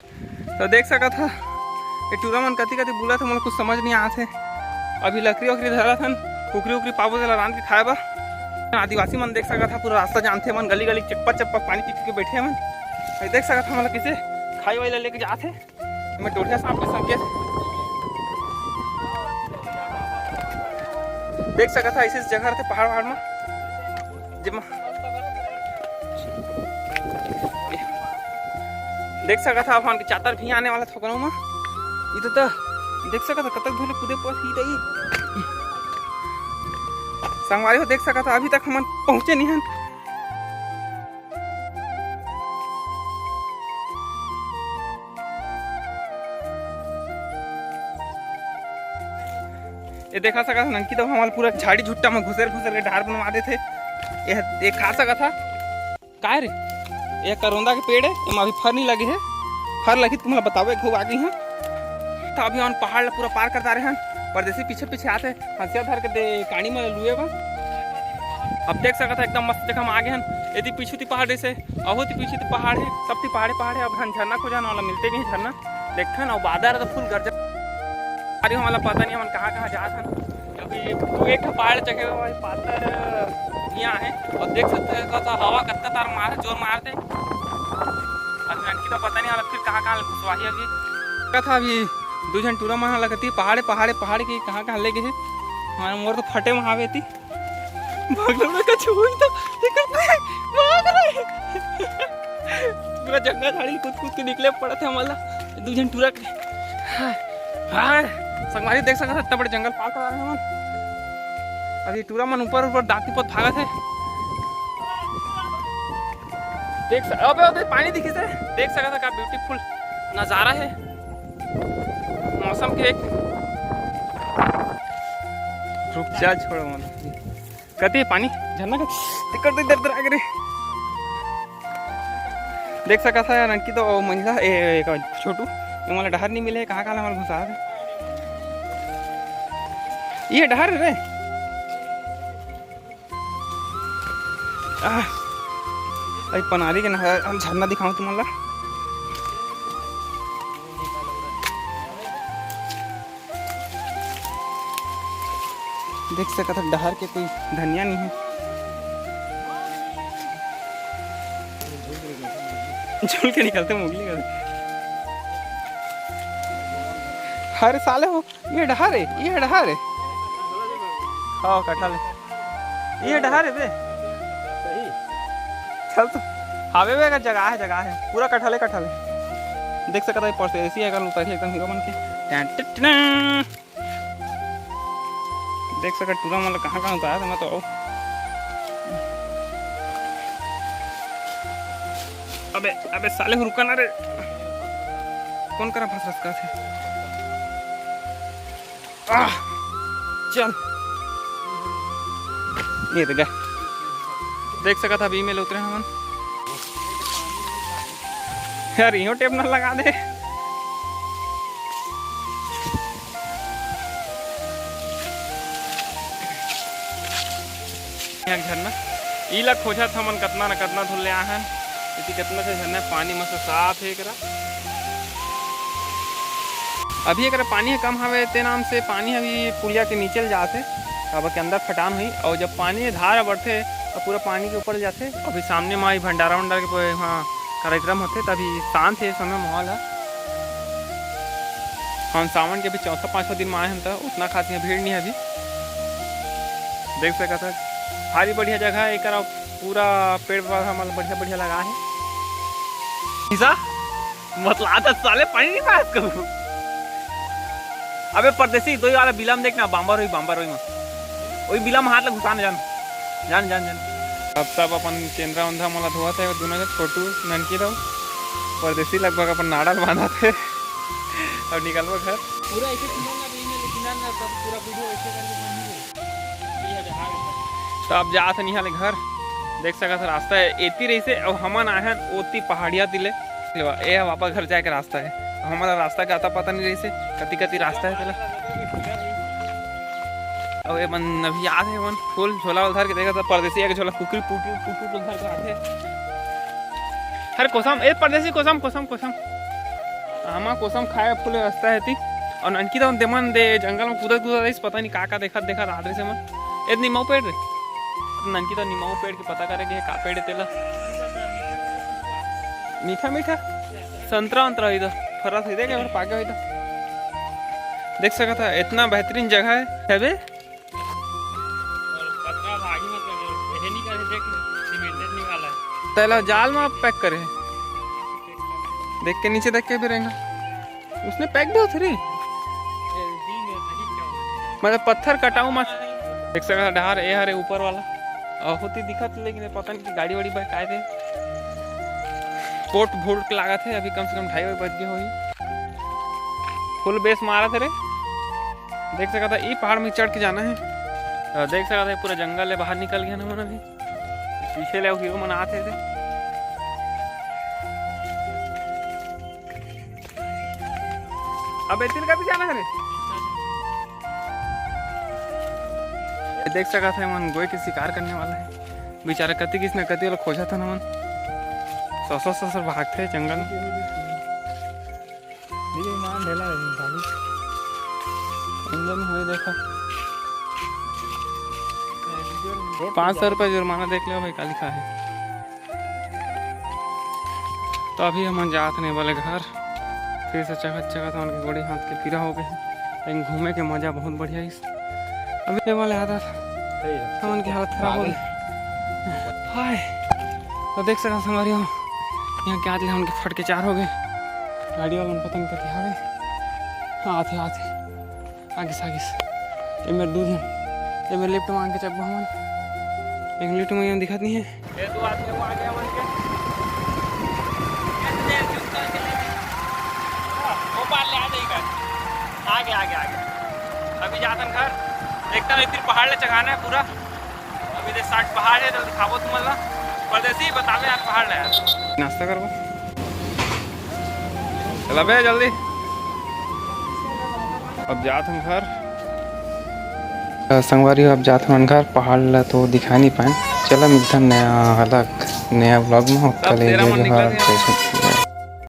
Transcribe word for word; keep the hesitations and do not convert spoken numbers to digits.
तो देख सकत ह, ये टूरा मन कति कति बुलत हे, मोला कुछ समझ नहीं आत हे। अभी लकड़ी वकड़ी धरत हन, कुकरी उकरी पाबो तेला रांध के खाए बर। आदिवासी मन देख सकत ह, पूरा रास्ता जानथे मन, गली गली चप्पा चप्पा पानी पी पी के बैठे मन। ये देख सकत ह, हमला कइसे खाई वाई ला लेके जात हे। मैं डोढ़िया सांप के संकेत देख सकत ह, ऐसे जगह रहते पहाड़ वहाड़ में, जेमा देख सकत ह, अपन के चातर भी आने वाला थोकनो म। ई तो, तो देख सकत ह, कतक धूल कूदे पर ही रही। संगवारी हो, देख सकत ह, अभी तक हमन पहुंचे नहीं हन। ये देखा सकत ह, ननकी तो हमन पूरा झाड़ी झुट्टा में घुसेर घुसेर के डहर बनवा देथे। ये, ये खा सकत ह। काय रे? ये करोंदा के पेड़ हे, एमा अभी फर नहीं लगे हे। फर लगी तुमला बताबो, एक घो आगे हे। तो अभी हमन पहाड़ ला पूरा पार करता रहे हन, परदेसी पीछे पीछे आते, हंसिया धर के दे कानी में लुए बा। अब देख सकत ह, एकदम मस्त जगह में आगे हन। यदि पीछू ती पहाड़ जैसे, अहो ती पीछू ती पहाड़ हे, सब ती पहाड़े पहाड़ हे। अब हम झरना खोजन वाला मिलते नहीं झरना, देखथन। अउ बादर तो फुल गरजा। अरे हमला पता नहीं हमन कहाँ कहाँ जात हन, क्योंकि दू एक ठो पहाड़ चघे हुए पातर भुइयां हे। और देख सकत ह, हवा कतका तार मार, जोर मारथे। अब ननकी तो पता नहीं हमला फिर कहाँ कहाँ घुसवाही अभी। कथा अभी दू झन टूरा मन लगती पहाड़े पहाड़े पहाड़ के कहाँ कहाँ ले गए हे। हाँ, मोर तो फटे में हावे ती। भाग लो ना, कछु होई तो, दिक्कत नहीं, भाग रहे। पूरा जंगल झाड़ी कूद कूद के निकले पड़त हे हमला, दू झन टूरा के। हाँ, हाँ, संगवारी देख सकत ह, इतना बड़े जंगल पार करा रहे हमन। अभी टूरा मन ऊपर ऊपर दांती पोत भागत हे। देख सक-, अबे, अबे, पानी दिखिस हे। देख सकत ह, का beautiful नजारा हे। मौसम के एक रुक जा, छोड़ मन। कति पानी झरना का टिकट दे दर दर आगे रे। देख सकत ह यार, अंकित अउ मंझला, ए, ए, का छोटू, ये मोला डहर नहीं मिले, कहाँ कहाँ हमला घुसा दे। ये डहर रे। आह, अरे पनारी के नहर, हम झरना दिखाऊं तुमन ला। देख सकत ह, डहर के कोई धनिया नहीं है। झूल के निकलते मोगली कर। हर साले हो, ये डहर है, ये डहर है। हाँ, कटहल है। ये डहर है बे। सही। चल तो। हावे बे, जगह है, जगह है। पूरा कटहल है, कटहल है। देख सकत है, परदेसी है, एकदम उतरी, एकदम हीरो बन के। टन टन टन। देख सकत टूरा मन ला कहाँ कहाँ उतारा था, मैं तो आऊ। अबे, अबे साले, रुका ना रे। कौन करा फसरस का थे? आह, चल। ये तो गए। देख सकत ह, अभी में उतरे हमन। यार, इहो टेप ना लगा दे। एक झरना, ई ला खोजत हमन कतना न कतना दूर ले आए हन। एती कतना से झरना, पानी मस्त साफ हे एकरा। अभी एकरा पानी ह कम हवे, ते नाम से पानी अभी पुलिया के नीचे ले जात हे, काबर के अंदर फटान होही। अउ जब पानी धार बढ़थे, तब पूरा पानी के ऊपर ले जाथे। अभी सामने म ई भंडारा वंडारा के प-, वहाँ कार्यक्रम होथे, तभी शांत हे ए समय माहौल ह। हम सावन के अभी चौथा पांचवा दिन म आए हन, त उतना खास यहाँ भीड़ नहीं है अभी। देख सकत ह, भारी बढ़िया जगह है, एकर पूरा पेड़ पौधा मन बढ़िया बढ़िया लगा है। ईसा, मतला आदत साले पानी नहीं पास करू। अबे परदेसी, दोई वाला बिलम देख ना, बांबर होई, बांबर होई मा। ओई बिलम हाथ ला घुसान जान। जान, जान, जान। अब सब अपन चेंदरा उंदरा मोला धोवत है, दोनों जन छोटू, ननकी दाऊ। परदेसी लगभग अपन नाड़ा ल बांधत है। अब निकलबो घर। पूरा ऐसे सुनूंगा तो ये लेकिन ना, ना, तब पूरा वीडियो ऐसे करके बन ही गई। ये है जहाँ तो अब जात हन इहाँ ले घर। देख सकत ह रास्ता है, एती रहिसे, अउ हमन आए हन ओती पहाड़िया तिले। लेवा, ए ह वापस घर जाए के रास्ता है। हमन ला रास्ता के आता पता नहीं रहिसे, कति कति रास्ता है तेला। अउ ए मन अभी आत हे, मन फुल झोला उला धर के देखत ह, परदेसी एक झोला कुकरी पुटी पुटी तो धर के आथे। हर कोसम, ए परदेसी कोसम, कोसम, कोसम। मामा कोसम खाए फूले रस्ता हे ती। अउ ननकी तो देमन दे जंगल में कूदत कूदत रहिस, पता नहीं का का देखत देखत आत रहिस मन। ए निमऊ पेड़ रे, ननकी तो निमऊ पेड़ के पता करे के हे का पेड़ हे तेला। मीठा मीठा संतरा उंतरा होई तो फरत होई, देख एक बार पाके होई तो। देख सकत है इतना बेहतरीन जगह है, है बे? और पतरा भागी मत कर, यही नहीं करे, देख, सीमेंटेड निकाला है। तेला जाल में पैक करे। देख के नीचे देख के भी रहेगा। उसने पैक भी होथे रे। मतलब पत्थर कटाऊ मत। देख सकत है डहार ए हरे ऊपर वाला। और होती दिखत लेकिन पता नहीं कि गाड़ी वाड़ी पर काय थे। पोट भूल के लागत है, अभी कम से कम ढाई बज गए होही। फुल बेस मारत है रे। देख सकत है ई पहाड़ में चढ़ के जाना है। और देख सकत है पूरा जंगल है, बाहर निकल गया ना मन अभी। पीछे ले हीरो मन आत हे रे। अब एतिर का भी जाना है रे। ये देख सकत है मन गोई के शिकार करने वाला है। बेचारा कति किस न कति वाला खोजा था ना मन। ससुर ससुर भागते जंगल में। ये मान ढेला है भाभी। इंजन हुई देखा। पाँच सौ रुपये जुर्माना देख लो भाई, का लिखा है। तो अभी हमन जात हन ए वाले घर। फिर से चघत चघत हमन के गोड़ी हाथ के पीरा हो गए हे। लेकिन घूमे के मजा बहुत बढ़िया हे। अभी ए वाले आदत हमन के हालत खराब हो गई। हाय। तो देख सकत संगवारी हो, यहाँ के आदमी हमन के फट के चार हो गए। गाड़ी वाला मन पता नहीं कति हावे। हाँ, आथे, आथे। आगे से, आगे से। ए मेर दू झन। ए मेर लिफ्ट मांग के चकबो हमन। लेकिन लिफ्ट में यहाँ दिखत नहीं है। ये दो आदमी वो आगे हमन के। वो पार ले आ जाएगा। आगे, आगे, आगे। अभी जातन घर। एकदम एक फिर पहाड़ ले चघाना है पूरा। अभी दे साठ पहाड़ है, तो दिखाबो तुमन ला। परदेसी, बतावे यार पहाड़ ला यार। नाश्ता करबो। चला बे जल्दी। अब जात हन घर। अ, संगवारी हो, अब जात हन घर। पहाड़ ला तो दिखा नहीं पाए। चला मिलथन नया अलग नया व्लॉग में। ओतका ले जय जोहार, जय हिंद।